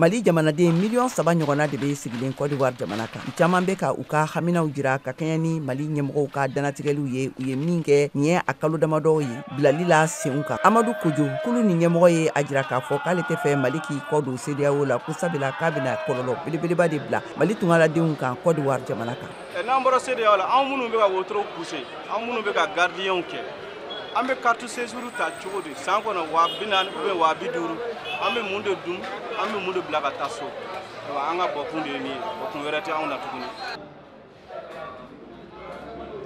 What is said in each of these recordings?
Mali jamanaden miliyɔn 3 ɲɔgɔnna de bɛ sigilen Côte d'Ivoire jamana kan. Caman bɛ ka u ka haminaw jira ka kɛɲɛ ni Mali ɲɛmɔgɔw ka dantigɛliw ye, u ye min kɛ nin ye a kalo damadɔ ye bilali la senw kan. Amadu Kojo, kulu ni ɲɛmɔgɔ ye, a jira k'a fɔ k'ale tɛ fɛ Mali k'i kɔ don CEDEAO la, ko sabula k'a bɛna kɔlɔlɔ belebeleba de bila Mali tungaladenw kan Côte d'Ivoire jamana kan. N'an bɔra CEDEAO la, anw minnu bɛ ka wotoro pousser, anw minnu bɛ ka gardien kɛ, an bɛ carte séjour ta cogo di san kɔnɔ 40 000 ou bien 50 000? An bɛ mun de dun? An bɛ mun de bila ka taa so? An ka bɔkun de ye nin ye, bɔkun wɛrɛ tɛ anw na tuguni.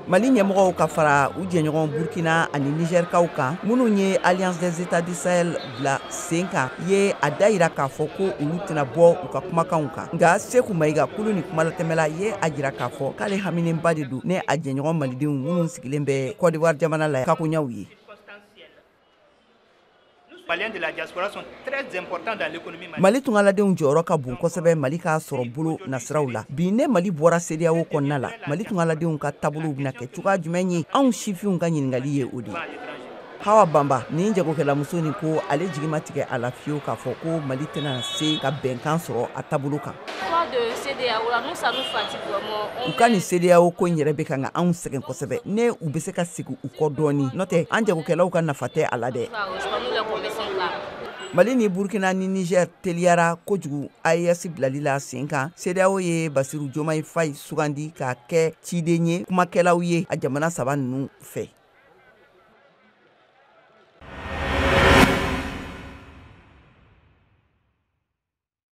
Mali ɲɛmɔgɔw ka fara u jɛɲɔgɔn Burkina ani Nizɛrikaw kan, minnu ye Alliance des États du Sahel bila sen kan, ye a da yira k'a fɔ ko olu tɛna bɔ u ka kumakanw kan. Nka Seku Mayiga, kulu ni kumalatɛmɛla, ye a jira k'a fɔ k'ale haminenba de don ne a jɛɲɔgɔn malidenw minnu sigilen bɛ Côte d'Ivoire jamana la kakoɲaw ye. Mali tungaladenw jɔyɔrɔ ka bon kosɛbɛ Mali k'a sɔrɔ bolo nasiraw la. Bi, ne Mali bɔra CEDEAO kɔnɔna la, Mali tungaladenw ka taabolow bɛna kɛ cogoya jumɛn ye? Anw sifinw ka ɲininkali ye o de ye. Hawa Banba, nin jagokɛlamuso nin, ko ale jigi ma tigɛ a la fiyewu k'a fɔ ko Mali tɛna se ka bɛnkan sɔrɔ a taabolo kan. U ka nin CEDEAO ko in yɛrɛ bɛ kan ka anw sɛgɛn kosɛbɛ. Ne u bɛ se ka segin u kɔ dɔɔni, n'o tɛ an jagokɛlaw ka nafa tɛ a la dɛ. Mali ni Burkina ni Niger teliyara kojugu AES bilali la sen kan. CEDEAO ye Basiru Jomayi Fayi sugandi k'a kɛ ciden ye kumakɛlaw ye a jamana saba ninnu fɛ.